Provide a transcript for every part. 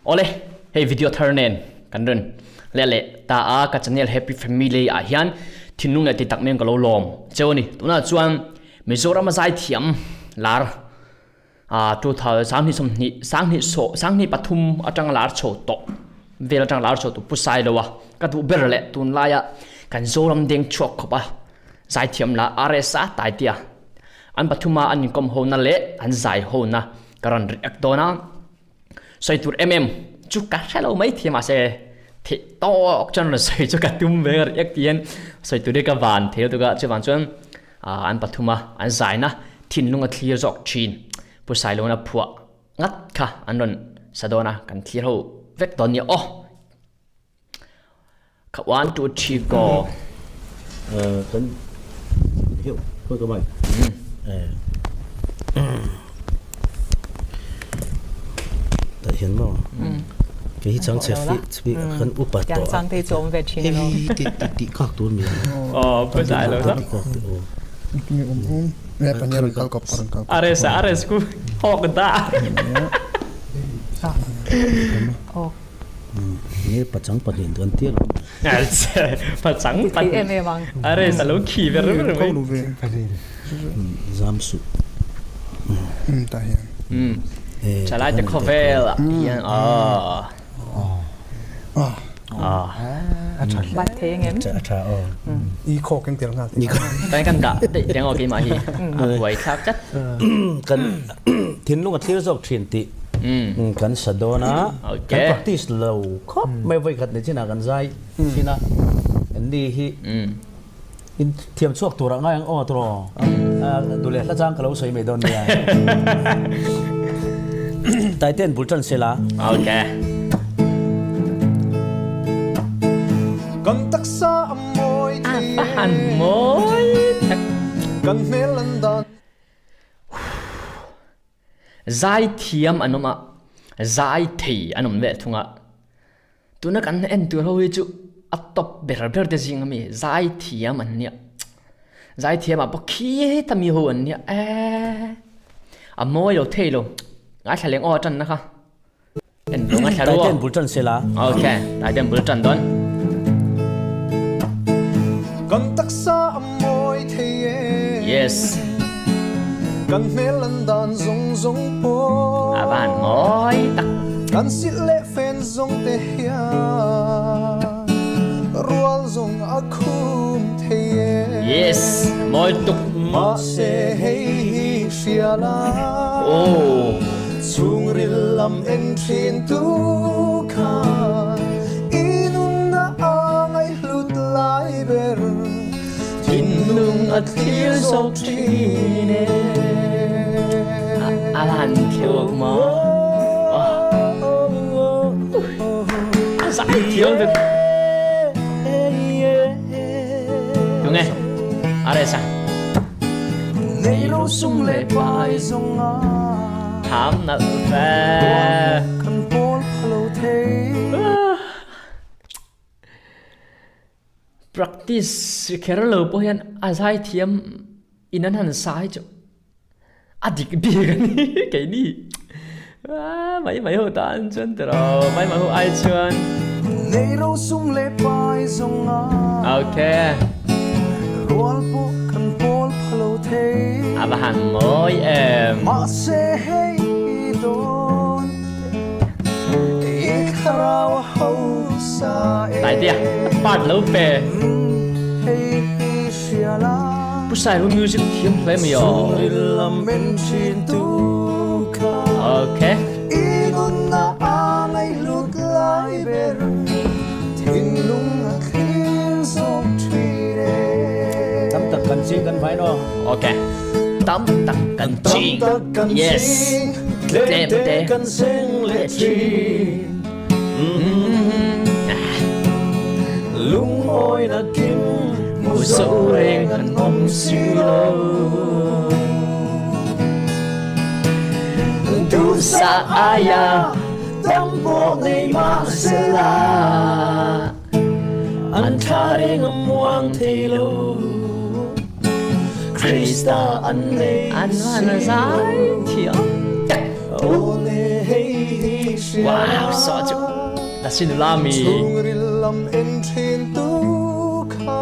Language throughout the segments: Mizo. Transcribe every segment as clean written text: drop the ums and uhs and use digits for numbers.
Awle, hei video thar nen kan rawn leh leh ta a, ka channel Happy Family ah hian thinlung leh ti tak meng ka lo lawm cheu a ni. Tunah chuan Mizoram a zaithiam lar 2020 2023 atanga lar chho tawh vel atanga lar chho tawh Pu Sailoa ka duh ber leh tunlaia kan Zoram deng chhuak khawp a zaithiam la RSA Taitea an pathuma an inkawm hona leh an zai hona ka rawn react dawn a. Sawi tur em em chu ka hre lo mai thei mahse theih tawk chuan rawn sawi chu ka tum ve a react tih hian sawi tur hi ka van thei lutuk a chuvang chuan ah an pathum a an zaina thinlung a thlir zawk thin Pu Sailoan a phuah ngat kha an rawn sa dawn a kan thlir ho vek dawn nia aw. Kha one two three go. Kan hiu koi ka bai. Ta hian mo. Ke hi chang che fi chi kan upa to. Yang chang te chom ve thin no. Ti ti ti kak tur mi. Oh, pu sai lo sa. Mi um um. Me panyar kal kop parang kal. Are sa are sku hok da. Oh. Nge pachang pahnih an tir lo. Pachang pahnih. Em em ang. Are sa lo khi ber ber mai. Zam su. Ta hian. Chalai te khawvel ah hian ah. Ah. Bat thei ngem. A tha aw. I khaw keng tel nga. Kan kan dah deih reng aw keimah hi. A buai thlak tlat. Kan thinlung a thlir zawk thin tih kan sa dawn a, kan practice lo khawp mai vawi khat ni chinah kan zai thin a, ni hi in thiam chhuak turah ngai ang aw tawh duh leh hla chang ka lo sawi mai dawn nia. Taiten bul tan sela. Okay. Kan taksa a mawi thei A han mawi tak. Kan hmel an dan. Zaithiam an awm a, zai thei an awm leh thung a. Tuna kan en tur ho hi chu a top ber ber te zing ami zaithiam an nia. Zaithiam ah pawh khi ta mi ho an nia eh a mawi lo thei lo. Ngaithla leng aw a tan na kha. En lo ngaithla ru aw. Taiten bul tan sela. Okay, taiten bul tan dawn. Kan taksa a mawi thei e. Yes. Kan hmel an dan zawng zawng pawh. A van mawi tak. Kan silh leh fen zawng te hian rual zawng a khum thei e. Yes, mawi tuk. Mahse hei hi hria la. Oh. Chhungril lam en thin tu khan i nunna a ngaihhlut lai ber thinlung a thlir zawk thin e. A lan thiau maw? A zai thiau vek. Tunge? A reh sa. Nei lo sum leh pai zawng a. Tham nalh ve. Kan pawl pha lo thei. Practice kher lo pawh hian a zaithiam in an han sa hi chu a dik bik a ni keini mai mai ho tan chuan tiraw mai mai ho ai chuan. Nei ro sum leh pai zawng a. Okay. Rual pawh kan pawl pha lo thei. A va han mawi em. Mahse hei dawn i thlarau a hausa e. Taitea part lo pe. Hei hi hria la. Pu Sairu music thiam hle mai aw. Chhungril lam en thin tu kha. Okay. I nunna a ngaihhlut lai ber thinlung a thlir zawk thin e. Tam tak kan ching kan vai no. Okay. Tam tak kan ching. Tam tak kan yes. ching. Tlem te kan seng leh thin. Lungawi na kim hmu zo reng an awm si lo. Duhsa aia tam pawh nei mahsela an thla reng a muang thei lo. Krista an nei si lo. An zai thiam tak. Aw le hei hi. Wow, so chu Lasi nula mi. Chhungril lam en thin tu kha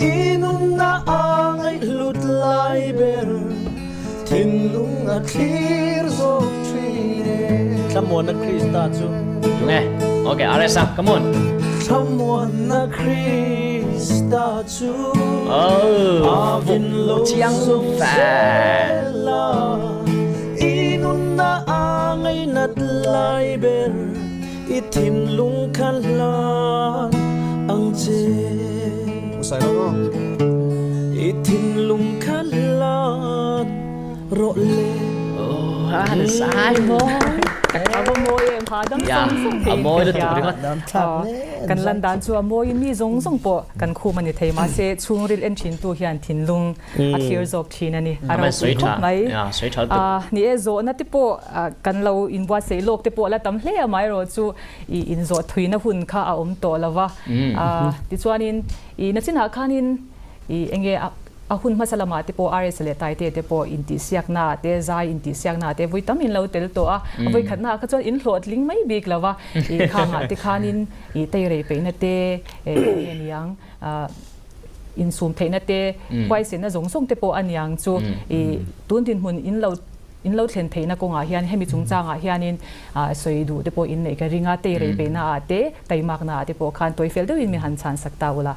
I nunna a ngaihhlut lai ber Thinlung a thlir zawk thin e. Thlamuanna Krista chu. Tunge? Ok, RSA, come on. Thlamuanna Krista chu. Oh, A vin lo chiang zawng fan. zel a. I nunna a ngainat lai ber I thinlung kha hlan ang che. Usai lo maw? I thinlung kha hlan rawh le. Oh, a sai mawi. A va mawi em ha dam sawng sawng thei in ka hria. Kan lan dan chu a mawi in mi zawng zawng pawh kan khum a ni thei mahse chhungril en thin tu hian thinlung a thlir zawk thin a ni. A ropui khawp mai. Ni e zawhna te pawh kan lo inbuatsaih lawk te pawh la tam hle a amaherawhchu i inzawh thuina hun kha a awm tawh lo va. Tichuanin i nachinah khanin i enge a A hun hmasa lamah te pawh RS leh Taite te pawh intihsiakna ah te, zai intihsiakna ah te vui tam in lo tel tawh a, a vawi khatna ah kha chuan in hlawhtling mai bik lo va, ih khangah te khanin ih teirei peihna te, eng nge niang insum theihna te, huaisenna zawng zawng te pawh a niang chu ih tun dinhmun in lo in lo thlen theihna kawngah hian hemi chungchangah hianin sawi duh te pawh in neih ka ring a, teirei peihna ah te, taimakna ah te pawh khan tawi fel deuhin min han chhan sak ta ula.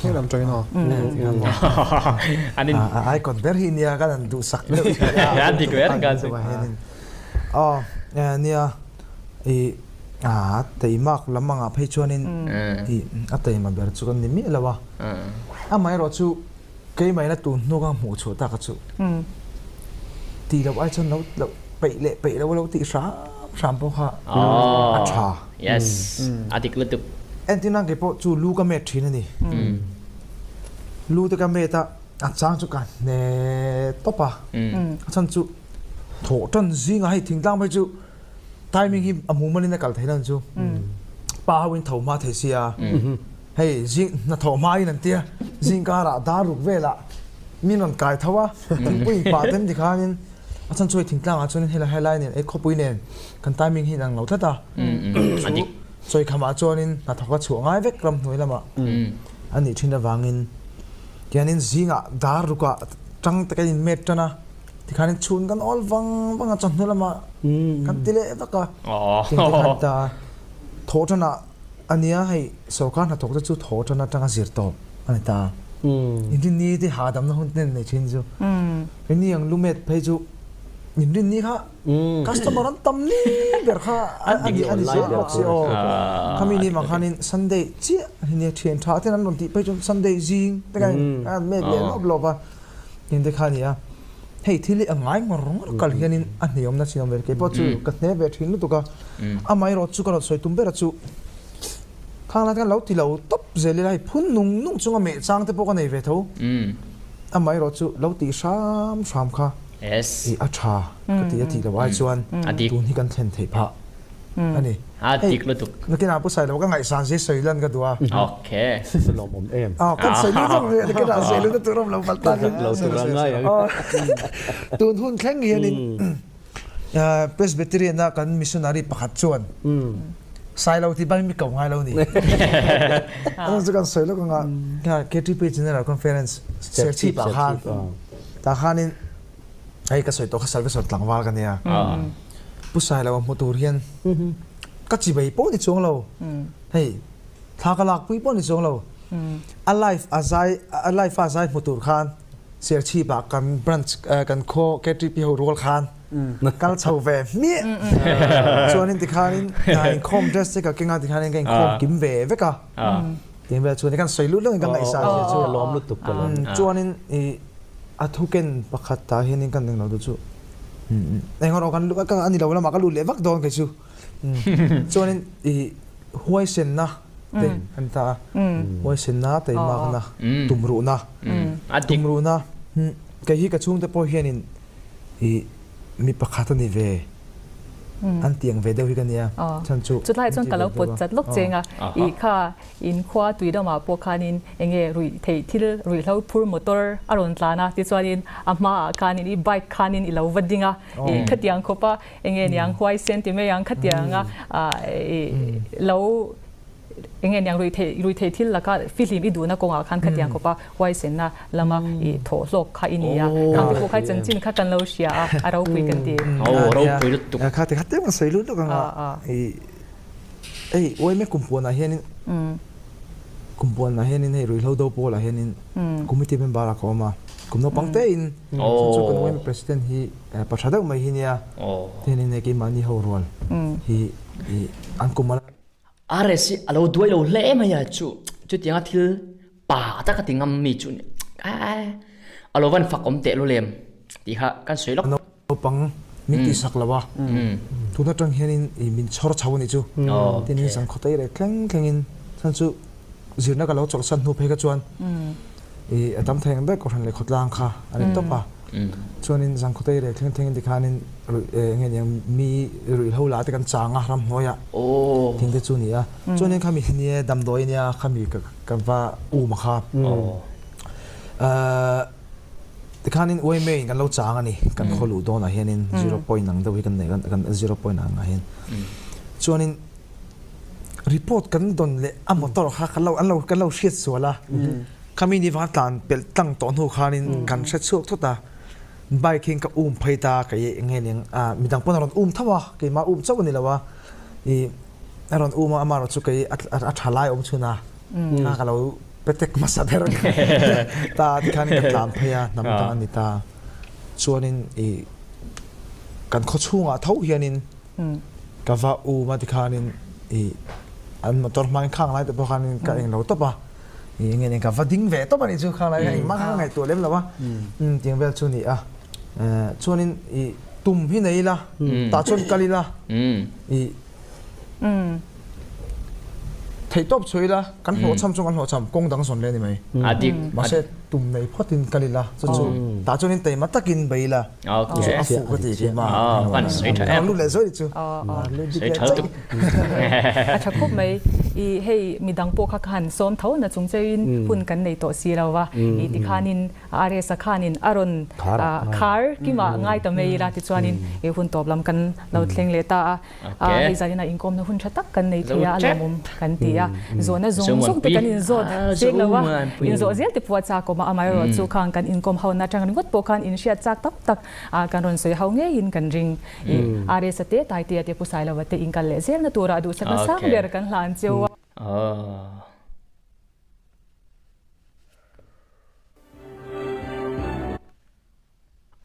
Heng lam tawhin aw. An in A icon ber hi nia kan han duhsak deuh A dik ber ka chu. Aw nia i a teimak lam angah phei chuanin i a teima ber chu kan ni miah lo a. Amaherawh chu keimahina tun hnu ka hmuh chhuah tak a chu tih loh ai chuan lo lo peih leh peih lo lo tih hram hram pawh kha a tha. Yes, a dik lutuk. Entirna kei pawh chu lu ka met thin a ni. Lu te ka met a, a chang chu ka hne tawp a. A chhan chu thawh tan zingah hei thingtlang phei chu timing hi a mumalin a kal theih nan chu pa ho in tho hma thei sia hei zing hnathawh hma in an tia zing karah dar ruk velah min rawn kai tho a thingpui in pah ten tikhanin a chhan chu hei thingtlang ah chuanin helai helai nen ei khawpui nen kan timing hi inang lo tlat a chu sawikham ah chuanin hnathawk a chhuah ngai vek ramhnuai lamah a nih thin avangin tianin zingah dar rukah tang te kan in met tan a. Tikhanin chhun kan awl vang vang a, chawhnu lamah kan ti leh vak a. Tin tikhan ta thawh tanah a nia, hei sorkar hnathawk te chu thawh tan atanga zir tawp a ni ta. Inrinni te hahdamna hun te nei thin chu. Rinni ang lumet phei chu inrinni kha customer an tam ni ber kha a ni a ni zel bawk si aw. Khami ni vang khanin Sunday chiah hi nia thian tha ten an rawn tih phei chuan Sunday zing te khan an met leh lawp lawp a. Tin te kha a ni a, hei thil hi a ngai ngawr ngawr kal hianin a hneawmna chin awm ve kei pawh chu ka hne ve thin lutuk a, amaherawh chu ka rawn sawi tum ber a chu khang lai te khan lo ti lo tawp zel ila hei phun nung nung chunga meh chang te pawh ka nei ve tho, amaherawh chu lo tih hram hram kha i a tha ka ti a tih loh ai chuan tun hi kan thlen theih phah. A ni. A dik lutuk. Nakinah Pu Sailo ka ngaihsan si sawi lan ka duh a. Okay. Lawm awm em. Aw kan sawi lut zawk rih a nakinah sawi lut na tur awm lo palh tan. Lo tur a ngai ang. Tun hun thleng hianin Presbyterian a kan missionary pakhat chuan Sailo tih bangin mi ko ngai lo ni. Ano chu kan sawi lawk anga KTP General Conference Serchhip ah khan tah khanin Hei ka sawi tawh kha Salvation tlangval ka nia. Pu Sailo a hmu tur hian ka chibei pawh ni chuang lo. Hei thla ka lak pui pawh ni chuang lo. A life a zai a life a zai hmu tur khan Serchhip ah kan branch kan khaw KTP ho rual khan kal chho ve hmiah. Chuanin tikhanin inkhawm dress te ka keng a tikhanin ka inkhawm kim ve vek a. Tin vel chuan kan sawi lut lawngin ka ngaihsan zia chu. Ka lawm lutuk ka lawm. Chuanin i a thuken pakhat tah hianin kan englo te chu eng erawh kan ka ani lo lamah ka lut leh vak dawn kei chu. Chuanin i huaisenna te an ta a. Huaisenna teimakna tumruhna tumruhna kei hi ka chhungte pawh hianin i mi pakhat a ni ve. An tiang ve deuh hi ka nia chhan chu. Chutlai chuan ka lo pawt chat lawk cheng a, i kha in khua tui ramah pawh khanin enge ruih theih thil ruihhlo phur motor a rawn tlan a, tichuanin a hmaah khanin i bike khanin i lo va ding a, i khatiang khawp a enge niang huaisen ti mai ang khatianga i lo Enge niang ruih theih ruih theih thil laka fihlim i duhna kawngah khan khatiang khawpa huaisenna lama i thawh hlawk kha i ni a, khang te pawh kha chanchin kha kan lo hria a, a ropui kan ti. Aw ropui lutuk. Kha ti kha tlem kan sawi lut lawk anga i hei uaime kumpuanah hianin kumpuanah hianin hei ruihhlo do pawlah hianin committee member ah ka awm a, kum naupang tein chu chu kan uaime president hi pa tha deuh mai hi nia tihianin hei keimahni ho rual hi i an kum a RS hi a lo duai lo hle mai a chu chutianga thil pa tak a ti ngam mi chu a lo van fak awm teh lu lem tih kha kan sawi lawk. Naupang min tihsak lo a, tun atang hianin i min chhawr chho a nih chu. Tin in zan khawtei reh thleng thlengin chhan chu zirna ka lo chawlhsan hnu phei kha chuan i a tam thei ang ber kohhran leh khawtlang kha a ni tawp a. Chuanin zan khawtei reh thleng thlengin tikhanin ruih enge niang mi ruihhlo la te kan chang a ramhnuaiah thing te chu a ni a. Chuanin khami hi nia damdawi ania khami ka va um a kha. Tikhanin uaimei in kan lo chang a ni kan khaw luh dawnah hianin zero point ang deuh hi kan nei kan zero point ang ah hian. Chuanin report kan dawn leh a motor kha kan lo an lo kan lo hriat sual a. Khami ni vanga tlan pelh tlang tawh hnu khanin kan hre chhuak thut a, bike hian ka um phei ta kei eng nge ning a midang pawn a rawn um tho a, keimah um chauh a ni lo a, ih a rawn um a amaherawhchu kei a tha lai awm chhun a, kha ka lo petek hmasa ber ta tikhanin ka tlan phei a, hnam dang a ni ta. Chuanin ih kan khaw chhungah tho hianin Ka va um a tikhanin ih an motor hmangin khang lai te pawh khanin ka eng lo tawp a, ih enge nen ka va ding ve tawp a nih chu khang lai kha engmah kha ka ngaihtuah lem lo a, umm tiang vel chu a ni a. Chuanin ih tum hi nei ila tah chuan kal ila ih Theihtawp chhuah ila, kan hlawhchham chu kan hlawhchham, kawng dang zawn leh a ni mai. Mahse, tum nei phawtin kal ila, chu chu tah chuanin taima takin bei ila, chu chu a fuh ka ti tih ma. A lut leh zawih chu. A tha khawp mai. I hei midang pawh kha ka han sawm tho na chung cheuhin hun kan nei tawh si lo va, i tikhanin RS-a khanin a rawn khar kimah ngai ta mai ila tichuanin i hun tawp lam kan lo thleng leh ta a. Hei zanina inkawmna hun tha tak kan nei thei a, a lawmawm kan ti a. Zawhna zawng zawng te kan inzawt cheng lo a, inzawh zel te pawh a chak awm a, amaherawh chu khang kan inkawm ho na atang ringawt pawh khan inhriat chak tam tak kan rawn sawi ho ngeiin kan ring. RS-a te, Taitea te, Pu Sailova te inkal leh zelna turah duhsakna sang ber kan hlan cheu a.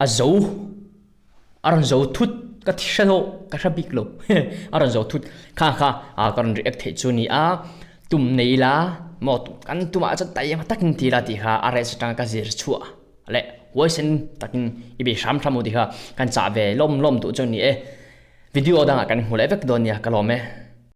A zo a rawn zo thut ka thi hre lo ka hre bik lo a rawn zo thut kha kha a ka rawn react theih chu ni a tum nei ila maw kan tumah chuan taima takin ti ila tih kha a rest atanga ka zir chhuah leh huaisen takin i bei hram hram u tih kha kan chah ve lawm lawm duh chu a ni e video dangah kan hmu leh vek dawn nia ka lawm e.